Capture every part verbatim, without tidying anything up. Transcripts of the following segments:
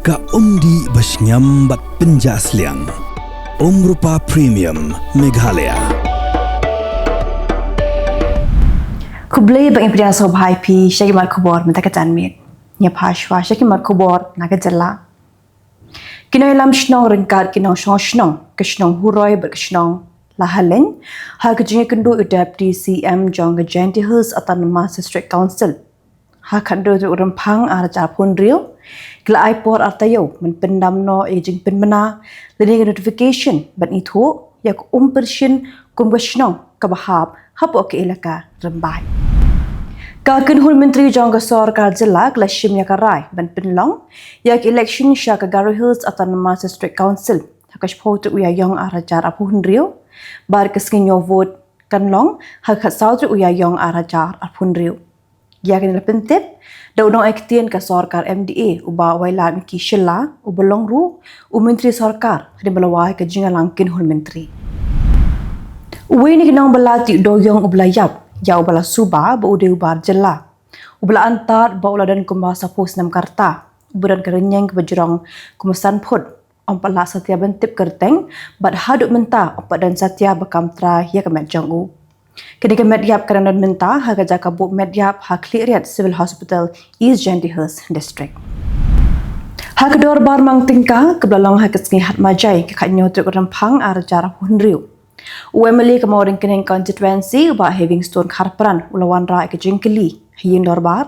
Ka umdih ba shngiam bad pynjah sliang. Umrupa Premium Meghalaya. Khublei ba ngi pdiang sngewbha ïa phi sha ki mat khubor mynta ka janmiet. Ngi phai shuwa sha ki mat khubor na ka jylla. Ki nongïalam shnong ryngkat ki nongshong shnong ka shnong Huroi bad ka shnong Lahaleiñ ha ka jingïakynduh u Deputy C M jong ka Jaintia Hills Autonomous District Council ha ka khathynriew tarik u Rymphang arhajar arphew hynriew, ki la ai por artaïew ban pyndam noh ïa ka jingpynbna lane ka notification ban ithuh ïa ka Umpyrshin kum ka shnong kaba hap hapoh ka elaka Rymbai. Ka kynhun myntri jong ka sorkar jylla ka la shim ïa ka rai ban pynlong ïa ka election sha ka Garo Hills Autonomous District Council ha ka shiphew tarik u Ïaïong arhajar arphew hynriew bad ka sngi ñiew vote kan long ha ka khatsaw tarik u Ïaïong arhajar arphew hynriew. Ïa kane la pyntip da u nongaiktien ka sorkar M D A u Bah Wailadmiki Shylla uba long ruh u myntri sorkar hadien ba la wai ka jingïalang kynhun myntri. Uwei na ki nongbylla tih dewïong uba la ïap ïa uba la suba ba u dei u bar jylla uba la antad ba u la don kumba saphew snem ka rta, uba don ka rynïeng kaba jrong kumba san phut, ym pat lah satia ban tip kyrteng bad haduh mynta ym pat don satia ba kam trai ïa ka met jong u. Kane ka met ïap ka dang don mynta ha ka jaka buh met ïap ha Khliehriat Civil Hospital, East Jaintia Hills District. Ha ka dorbar mang tyngka kaba la long ha ka sngi Hatmajai ka khatñiew tarik u Rymphang arhajar arphew hynriew, u M L A ka Mawryngkneng constituency u Bah Heavingstone Kharpran u la wanrah ïa ka jingkylli ha ïing dorbar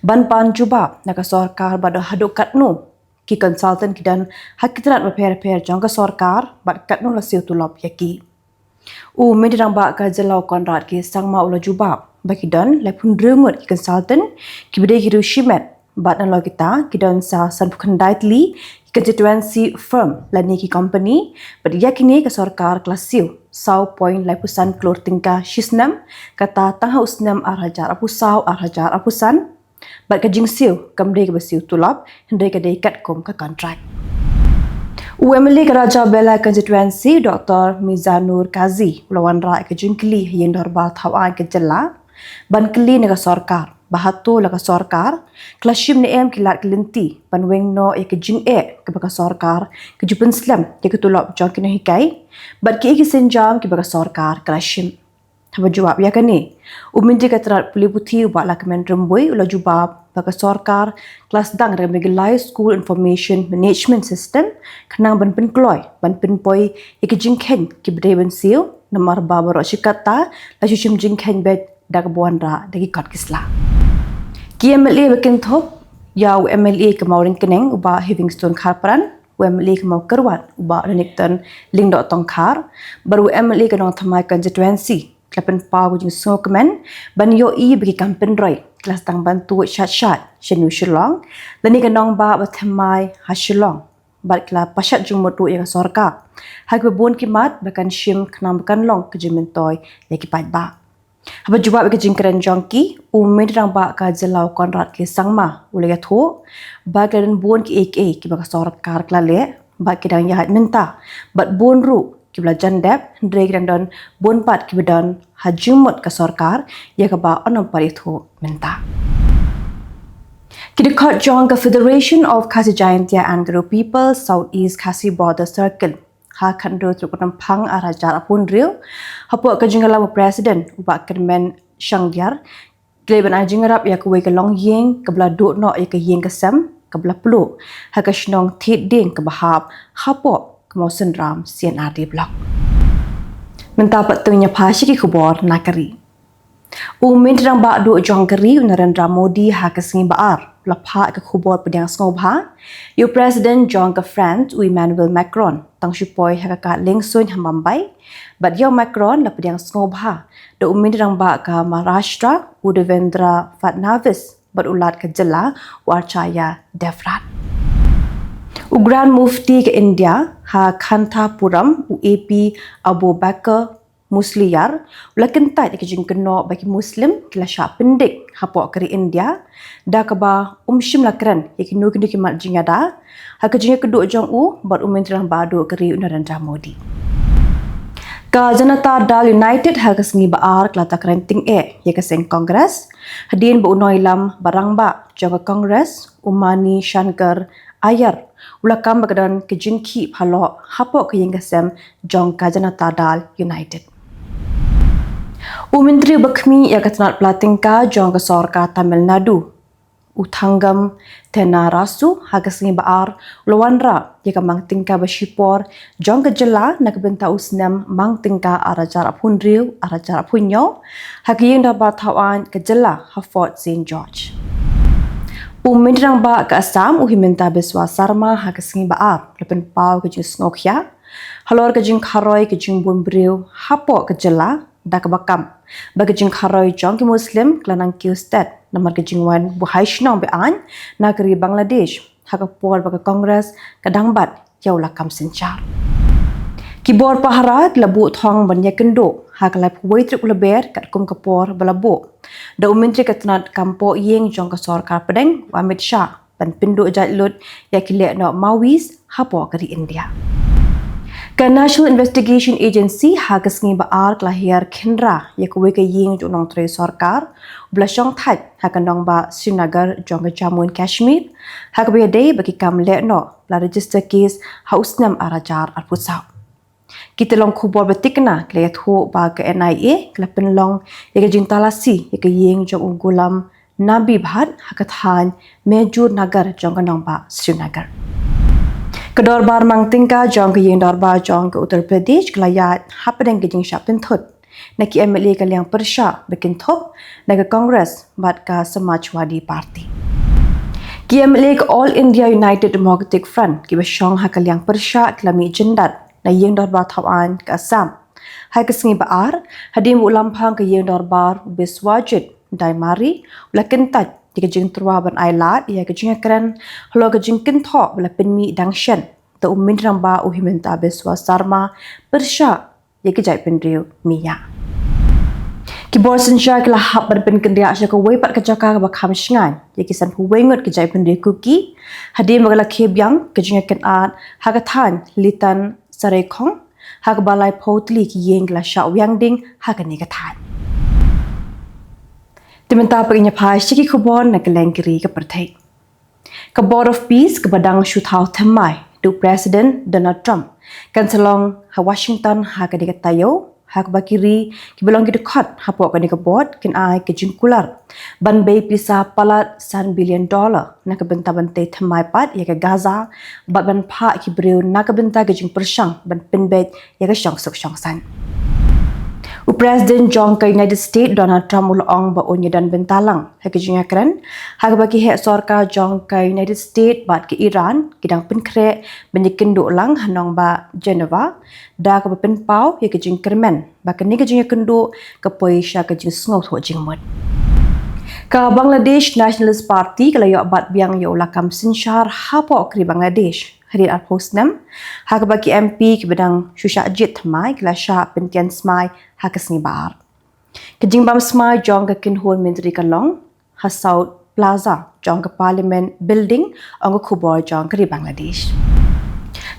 ban pan jubab na ka sorkar ba haduh katno ki consultant ki don ha ki tnat bapher bapher jong ka sorkar bad katno la siew tulop ïa ki. U Myntri Rangbah ka jylla u Conrad K Sangma u la jubab ba ki don laiphew hynriew ngut ki consultant kiba dei ki riew shimet bad nalor kita ki don sa sanphew khyndai tylli ki consultancy firm lane ki company bad ïa kine ka sorkar ka la siew saw point laiphew san klur tyngka shi snem, kata tang ha u snem arhajar arphew saw arhajar arphew san. Bad ka jingsiew kam dei kaba siew tulop hynrei ka dei katkum ka kontrak. U M L A ka Rajabela constituency Doctor Mizanur Kazi u la wanrah ïa ka jingkylli ha ïing dorbar thaw aiñ ka jylla ban kylli na ka sorkar ba hato la ka sorkar ka la shim ne em ki lad ki lynti ban weng noh ïa ka jingeh kaba ka sorkar ka ju pynslem ïa ka tulop jong ki nonghikai bad kiei ki sienjam kiba ka sorkar ka la shim. Haba jubab ïa kane, u Myntri ka tnat pule puthi u Bah Lahkmen Rymbui u la jubab ba ka sorkar ka la sdang da kaba ïalai School Information Management System khnang ban pynkloi ban pynpoi ïa ki jingkheiñ kiba dei ban siew namar ba baroh shi katta la shu shim jingkheiñ beit da kaba wanrah da ki kot ki sla. Ki M L A ba kynthup ïa u M L A ka Mawryngkneng u Bah Heavingstone Kharpran, u M L A ka Mawkyrwat u Bah Renikton Lyngdoh Tongkhar bad u M L A ka Nongthymmai constituency ka la pynpaw ka jingsngewkmen ban ïohi ba ki kam pynroi ka la sdang ban tuid shait shait sha New Shillong lane ka nongbah ba thymmai ha Shillong bad ka la pashat jingmut ruh ïa ka sorkar ha kiba bun ki mat ba kan shim khnang ba kan long ka jingmyntoi ïa ki paidbah. Haba jubab ïa ka jingkren jong ki, u Myntri Rangbah ka jylla u Conrad K Sangma u la ïathuh ba ka la don bun kiei kiei kiba ka sorkar ka la leh bad ki dang ïaid mynta bad bun ruh kiba la jan dep hynrei ki dang don bun pat kiba don ha jingmut ka sorkar ïa kaba ym pat ïathuh mynta. Ki dkhot jong ka Federation of Khasi Jaintia and Garo People South East Khasi Border Circle ha ka khathynriew tarik u Rymphang arhajar arphew hynriew hapoh ka jingïalam u President u Bah Kyrmen Shangdiar, ki la ïa ban ai jingïarap ïa kawei ka longïing kaba la duh noh ïa ka ïing ka sem kaba la pluh ha ka shnong Thied Dieng kaba hap hapoh ka Mawsynram C and R D Block. Mynta pat to ngin ïa phai sha ki khubor na ka ri. U Myntri Rangbah Duh jong ka ri u Narendra Modi ha ka sngi ba ar u la phah ka khubor pdiang sngewbha ïa u President jong ka France u Emmanuel Macron tang shu poi ha ka kad liengsuiñ ha Mumbai bad ïa u Macron la pdiang sngewbha da u Myntri Rangbah ka Maharashtra u Devendra Fadnavis bad u Lat ka jylla u Archaya Devrat. U Grand Mufti ka India ha Khantapuram u A P Abubakar Musliyar u la kyntait ïa ka jingkynnoh ba ki Muslim ki la shah pyndik hapoh ka ri India da kaba um shym la kren ïa kino kino ki mat jingïada ha ka jingïakynduh jong u bad u Myntri Rangbah Duh ka ri u Narendra Modi. Ka Janata Dal United ha ka sngi ba ar ka la takren tyngeh ïa ka seng Congress hadien ba u nongïalam ba rangbah jong ka Congress u Mani Shankar Aiyer u la kam ba ka don ka jingkhih phalok hapoh ka ïing ka sem jong ka Janata Dal United. U Myntri ba khmih ïa ka tnat pla tyngka jong ka sorkar Tamil Nadu, u Thangam Thennarasu, ha ka sngi ba ar u la wanrah ïa ka mang tyngka ba shipor jong ka jylla na ka bynta u snem mang tyngka ar hajar arphew hynriew ar hajar arphew hynñiew ha ka ïing dorbar thaw aiñ ka jylla ha Fort Saint George. U Myntri Rangbah ka Assam, u Himanta Biswa Sarma, ha ka sngi ba ar u la pynpaw ka jingsngewkhia halor ka jingkharoi ka jingbun briew hapoh ka jylla da kaba kam ba ka jingkharoi jong ki Muslim ka la nang kiew stet namar ka jingwan buhai shnong be-aiñ na ka ri Bangladesh ha ka por ba ka Congress ka dang bat ïa u lakam synshar. Ki bor pahara ki la buh thong ban ïakynduh ha ka laiphew wei tarik u Lber katkum ka por ba la buh da u Myntri ka tnat kam poh ïing jong ka sorkar pdeng, u Amit Shah, ban pynduh jait lut ïa ki lehnoh Maoist hapoh ka ri India. Ka National Investigation Agency ha ka sngi ba ar ka la hiar khynra ïa kawei ka ïing jong u nongtrei sorkar uba la shong thait ha ka nongbah Srinagar jong ka Jammu and Kashmir ha kaba ïadei bad ki kam lehnoh ba la register case ha u snem ar hajar arphew saw. Ki tyllong khubor ba thikna ki la ïathuh ba ka N I A ka la pynlong ïa ka jingtalasi ïa ka ïing jong u Ghulam Nabi Bhatt ha ka thaiñ Mehjur Nagar jong ka nongbah Srinagar. Ka dorbar mang tyngka jong ka ïing dorbar jong ka Uttar Pradesh ka la ïaid hapdeng ka jingshah pynthut na ki M L A ka liang pyrshah ba kynthup na ka Congress bad ka Samajwadi Party. Ki M L A ka All India United Democratic Front kiba shong ha ka liang pyrshah ki la mih jyndat na ïing dorbar thaw aiñ ka Assam ha ka sngi ba ar, hadien ba u lamphang ka ïing dorbar u Biswajit Daimari u la kyntait ïa ka jingtyrwa ban ai lad ïa ka jingïakren halor ka jingkynthoh ba la pynmih dang shen da u Myntri Rangbah u Himanta Biswa Sarma pyrshah ïa ki jaitbynriew miah. Ki bor synshar ki la hap ban pynkynriah sha kawei pat ka jaka kaba kham shngaiñ ïa ki sanphew wei ngut ki jaitbynriew Kuki hadien ba ka la khie biang ka jingïakynad ha ka thaiñ Litan Sareikhong ha kaba laiphew tylli ki ïing ki la shah wiang ding ha kane ka thaiñ. Te mynta pat ngin ïa phai sha ki khubor na kylleng ki ri ka pyrthei. Ka Board of Peace kaba dang shu thaw thymmai da u President Donald Trump kan sa long ha Washington ha kane ka taïew ha kaba ki ri kiba long ki dkhot hapoh kane ka board kin ai ka jingkular ban bei pisa palat san billion dollar na ka bynta ban tei thymmai pat ïa ka Gaza bad ban phah ki briew na ka bynta ka jingpyrshang ban pynbeit ïa ka shongsuk shongsaiñ. U President jong ka United States Donald Trump u la ong ba un ïadon bynta lang ha ka jingïakren ha kaba ki heh sorkar jong ka United States bad ka Iran ki dang pynkhreh ban ïakynduh lang ha nongbah Geneva da kaba pynpaw ïa ka jingkyrmen ba kane ka jingïakynduh ka poi sha ka jingsngewthuh jingmut. Ka Bangladesh Nationalist Party ka la ïoh bat biang ïa u lakam synshar hapoh ka ri Bangladesh hadien arphew snem ha kaba ki M P kiba dang shu shah jied thymmai ki la shah pynthiah smai ha ka sngi ba ar. Ka jingbam smai jong ka kynhun myntri ka long ha South Plaza jong ka Parliament Building, ong ka khubor jong ka ri Bangladesh.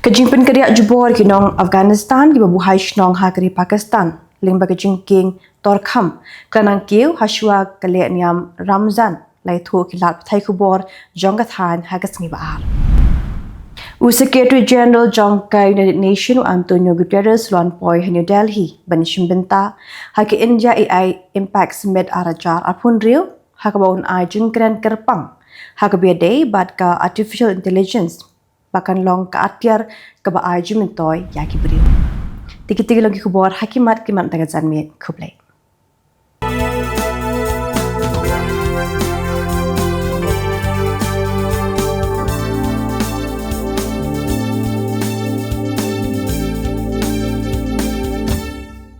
Ka jingpynkynriah jubor ki nong Afghanistan kiba buhai shnong ha ka ri Pakistan lyngba ka jingkieng torkham ka la nang kiew ha shuwa ka lehniam Ramzan, la ïathuh ki lad pathai khubor jong ka thaiñ ha ka sngi ba ar. U Secretary General jong ka United Nations u Antonio Guterres u la wan poi ha New Delhi ban ïashim bynta ha ka India A I Impact Summit ar hajar arphew hynriew ha kaba un ai jingkren kyrpang ha kaba ïadei bad ka artificial intelligence ba kan long ka atiar kaba ai jingmyntoi ïa ki briew. Te kita ki long ki khubor ha ki mat ki mat da ka janmiet. Khublei.